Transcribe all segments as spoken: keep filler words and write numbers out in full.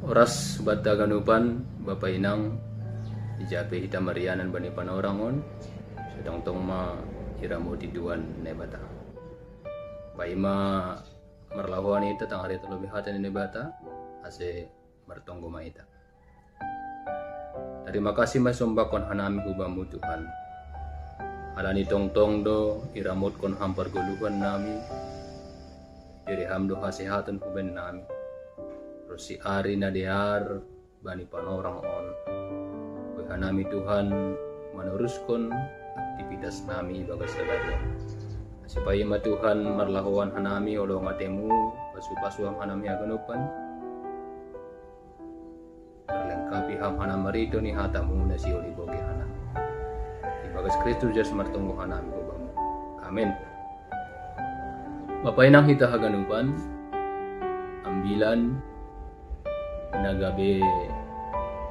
Oras banta haganupan, bapa inang, ija pe hita marianan bani panorang on, sai tongtong ma iramoti Tuhan Naibata. Paima marlahoan hita tangari tolobi hata ni Naibata, ase martonggo ma hita. Tarima kasih ma sombahon hanami hu Bamu Tuhan. Alani tongtong do iramotkon Ham pargoluhan nami, diri Ham do hasehaton hubahen nami. Ro si ari na dear bani panorang on. Boi hanami Tuhan manoruskon aktivitas nami ibagas sadari on. Ase paima Tuhan marlahoan hanami olo ngatemu, pasu-pasu Ham hanami haganupan. Marlengkapi Ham hanami marhite ni hata-Mu na sihol iboge hanami. Ibagas Kristus Jesus martonggo hanami hu Bamu. Amen. Bapa inang hita haganupan, ambilan na gabe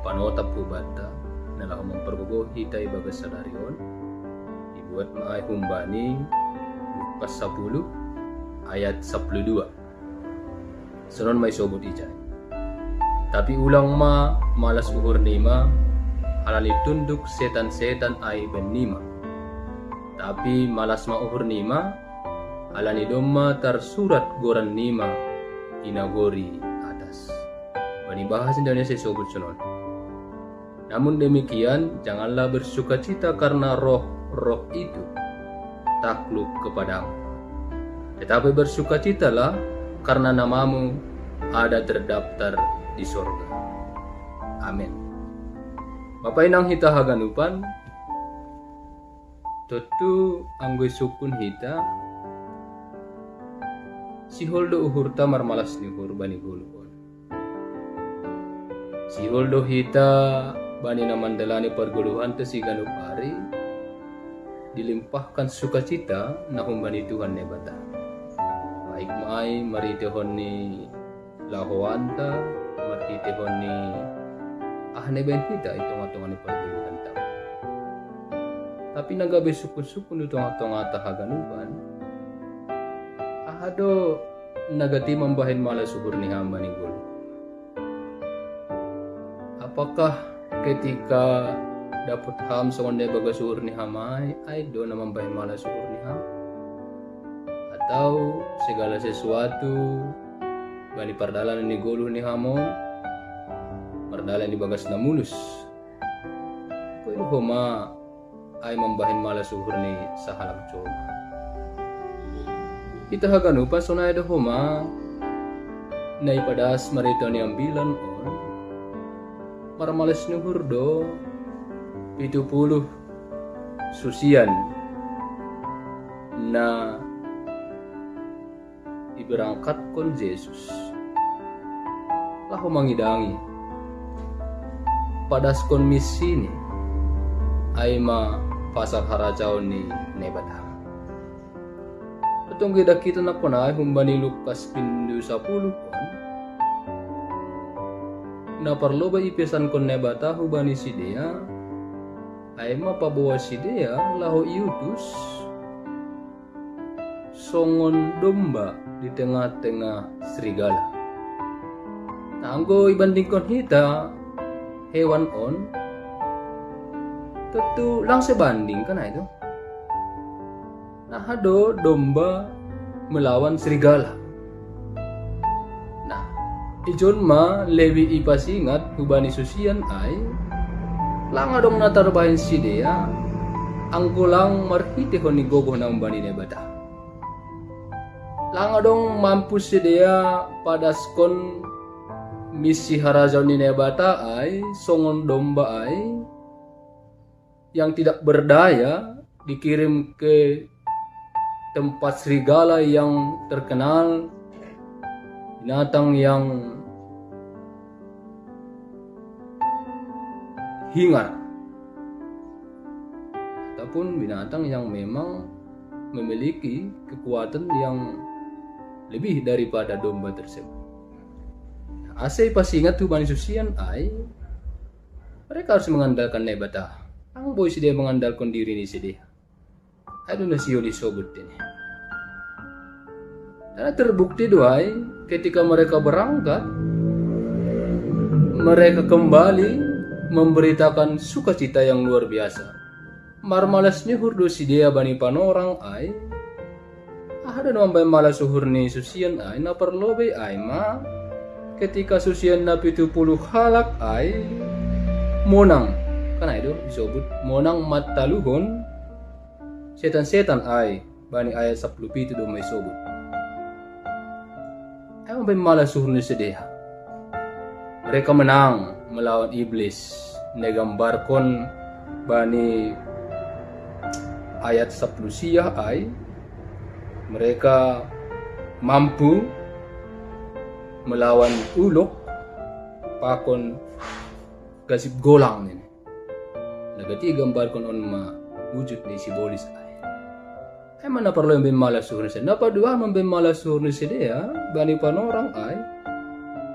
panotap hu banta, na laho mampargogoh hita ibagas sadari on, ibuat ma ai humbani Lukas sapuluh ayat sapuluh dua. Sonon ma isobut ijai. Tapi ulang ma malas uhur nima, halani tunduk setan-setan ai bennima. Tapi malas ma uhur nima, halani domma tarsurat goran nima i nagori atas. Bani bahasa Indonesia isobut sonon. Namun demikian, janganlah bersukacita karena roh-roh itu takluk kepadamu. Tetapi bersukacitalah karena namamu ada terdaftar di sorga. Amin. Bapa inang hita haganupan, tontu anggo isungkun hita, sihol do uhurta marmalas ni uhur bani goluh on. Sihol do hita bani na mandalani pargoluhanta siganup ari, dilimpahkan sukacita na humbani Tuhan Naibata. Baik ma ai marhitehon ni lahoanta, marhitehon ni aha na ibahen hita i tonga-tonga ni pargoluhanta. Tapi na gabe sungkun-sungkun di tonga-tonganta haganupan, aha do na gati mambahen malas uhur ni Ham bani goluh? Apakah ketika dapot Ham songon na ibagas uhur ni Ham ai, ai do na mambahen malas uhur ni Ham? Atau segala sesuatu bani pardalanan ni goluh ni Ham on mardalan ibagas na mulus? Boi do homa ai mambahen malas uhur ni sahalak jolma. Hita haganupan sonai do homa na ipadas marhite ni ambilan on, marmalas ni uhur do pitu puluh susian na iberangkatkon Jesus laho mangidangi, padaskon misini, ai ma pasar harajaon ni Naibata. Tongtong idak hita nangkon ai humbani Lukas bindu sapuluh on, na parlobei ipesankon Naibata hubani sidea, ai ma paboa sidea laho iutus songon domba di tengah-tengah serigala. Nah, anggo ibandingkon hita hewan on, tontu lang sebanding kan itu. Nah, aha do domba melawan serigala? Nah, ijon ma lebih ipasingat hubani susian ai, lang adong na tarbahen sidea, anggo lang marhitehon ni gogoh na humbani Naibata. Lang adong mampu sidea padaskon misi harajaon ni Naibata ai, songon domba ai, yang tidak berdaya, dikirim ke tempat serigala yang terkenal, binatang yang hingar, ataupun binatang yang memang memiliki kekuatan yang lebih daripada domba tersebut. Ase ipasingat hubani susian ai, mereka harus mengandalkan Naibata. Lang boi sidea mengandalkon diri ni sidea. Ai do na sihol isobut i. Karena terbukti do ai, ketika mereka berangkat, Mereka kembali memberitakan sukacita yang luar biasa. Marmalas ni uhur do sidea bani panorang ai. Aha do na mambaen malas uhur ni susian ai? Na parlobei ai ma ketika susian na pitu puluh halak ai monang, kan ai do isobut, monang mantaluhon setan-setan ai. Bani ayat sapuluh pitu do ma isobut. Ai mambaen malas uhur ni sidea. Mereka menang melawan iblis. Na igambarkon bani ayat sapuluh sia ai, mereka mampu melawan ulok pakon gasip golang nini. Na gati igambarkon on ma wujud ni sibolis ai. Ai ma na parlobei mambaen malas uhur ni sidea. Na paduahon mambaen malas uhur ni sidea bani panorang ai,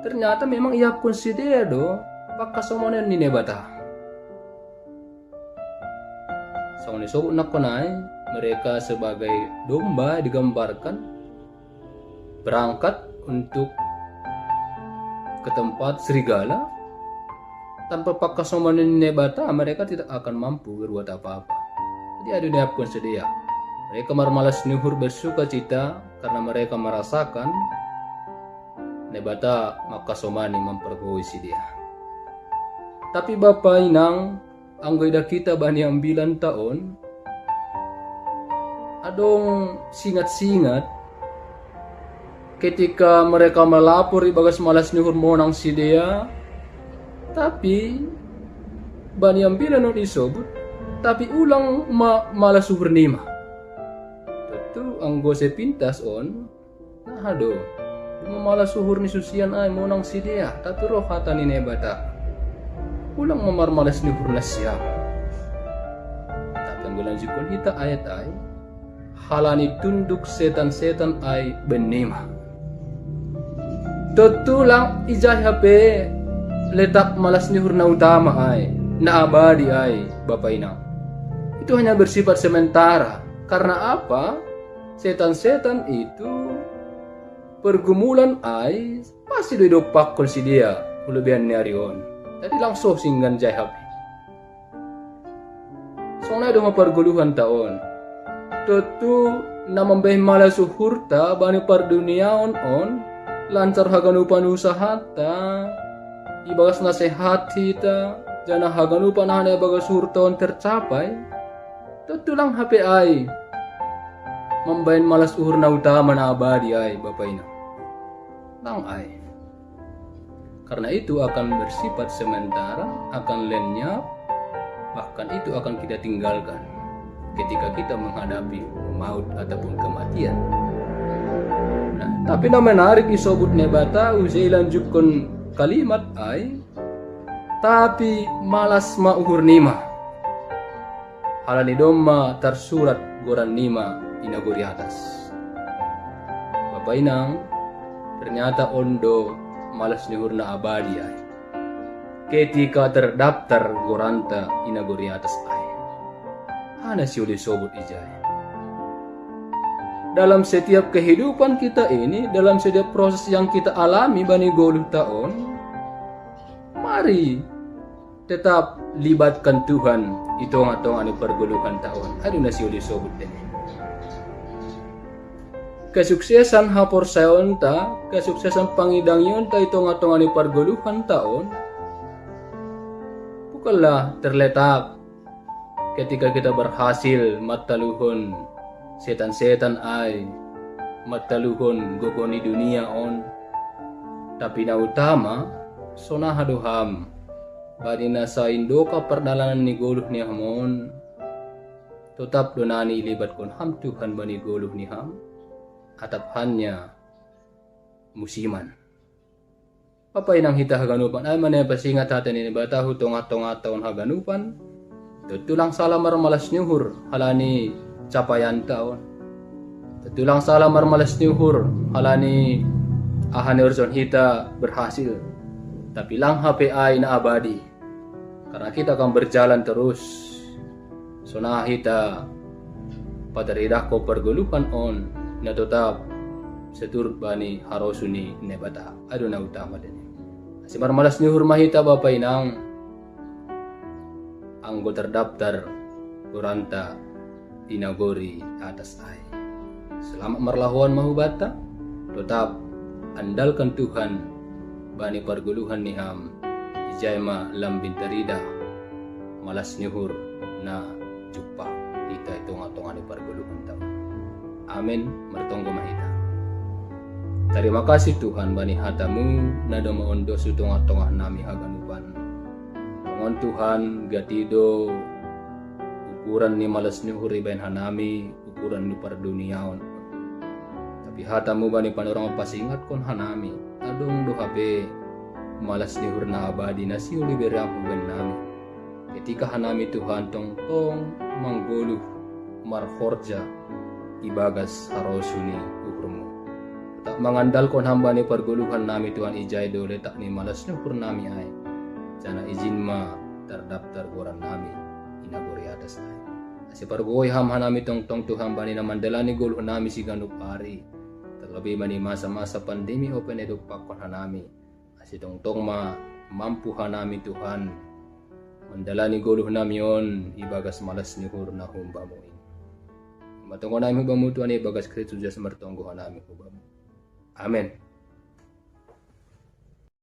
ternyata memang iaphon sidea do pangkasomanion ni Naibata. Songon isobut nangkon ai, mereka sebagai domba digambarkan berangkat untuk ke tempat serigala. Tanpa pangkasomanion ni Naibata, mereka tidak akan mampu berbuat apa-apa. Jadi ai do na iaphon sidea. Mereka marmalas ni uhur, bersukacita karena mereka merasakan Naibata mangkasomani, mampargogoi sidea. Tapi bapa inang, anggo idat hita bani ambilanta on, adong singat-singat ketika mereka malapor ibagas malas ni uhur monang sidea, tapi bani ambilan on isobut, tapi ulang ma malas uhur nima. Tontu anggo sepintas on, aha do? Ima malas uhur ni susian ai monang sidea, tapi roh hata ni Naibata. Ulang ma marmalas ni uhur nasiam. Tapi anggo lanjutkon hita ayat ai, halani tunduk setan-setan ai baen nima. Tontu lang ijai hape letak malas ni uhur na utama ai, na abadi ai, bapa inang. Itu hanya bersifat sementara. Karena apa? Setan-setan itu pergumulan ai pasti do idompakkon sidea hu lobian ni ari on. Jadi lang so singgan jai hape. Songon i do ma pargoluhanta on. Tontu na mambaen malas uhurta bani parduniaon on, lancar haganupan usahanta, ibagas na sehat hita, janah haganupan aha na ibagas uhurta on tercapai, tontu lang hape ai mambaen malas uhur na utama na abadi ai, bapa inang. Lang ai. Karena itu akan bersifat sementara, akan lenyap, bahkan itu akan kita tinggalkan ketika kita menghadapi maut ataupun kematian. Nah, tapi na menarik isobut Naibata, ujai ilanjutkon kalimat ai, tapi malas ma uhur nima. Halani domma tarsurat goran nima i nagori atas. Bapa inang, ternyata on do malas ni uhur na abadi ai. Ketika terdaftar goranta i nagori atas ai. Aha na siuli sobut ijai. Dalam setiap kehidupan kita ini, dalam setiap proses yang kita alami bani goluhta on, mari tetap libatkan Tuhan i tonga-tonga ni pargoluhanta on. Ai do na siuli sobut deni. Kesuksesan haporsayaonta, kesuksesan pangidangionta i tonga-tonga ni pargoluhanta on, bukanlah terletak ketika kita berhasil mantaluhon setan-setan ai, mantaluhon gogo ni dunia on. Tapi na utama, sonaha do ham bani na sai ndokap pardalanan ni goluh ni ham on, totap do nani ilibatkon ham Tuhan bani goluh ni ham, atap hanya musiman. Bapa inang hita haganupan, ai ma na pasingat hata ni Naibata hu tonga-tonganta on haganupan. Tontu lang sala marmalas ni uhur halani capaianta on. Tontu lang sala marmalas ni uhur halani aha na iuruson hita berhasil. Tapi lang hape ai na abadi. Karena kita akan berjalan terus. Sonaha hita pataridahkon pargoluhan on na totap saturut bani harosuh ni Naibata. Ai do na utama deni. Simarmalas ni uhur ma hita bapa inang, anggo tardaptar goranta i nagori atas ai. Selamat marlahoan ma hubanta, totap andalkan Tuhan bani pargoluhan ni ham, ijai ma lambin tarida malas ni uhur na jumpang hita i tonga-tonga ni pargoluhan ta. Amen. Martonggo ma hita. Tarima kasih Tuhan bani hatamu na domoon do tu tonga-tonga nami haganupan. Tongon Tuhan, gati do ukuran ni malas ni uhur ibaen hanami, ukuran ni parduniaon. Tapi hatamu bani panorang pasingatkon hanami, adong do hape malas ni uhur na abadi na siuli bere am hubaen nami. Ketika hanami Tuhan tongtong manggoluh marhorja ibagas harosuh ni uhurmu. Tetap mangandalkon ham bani pargoluhan nami Tuhan, ijai do letak ni malas ni uhur nami ai. Jana ijin ma tardaptar goran nami i nagori atas ai. Ase pargogoi ham hanami tongtong Tuhan bani na mandalani goluh nami siganup ari. Terlebih bani masa-masa pandemi ope na idompakkon hanami. Ase tongtong ma mampu hanami Tuhan mandalani goluh nami on ibagas malas ni uhur na humbamu in. Matonggo nami hubamu Tuhan ibagas Kristus Jesus martonggo hanami hubamu. Amen.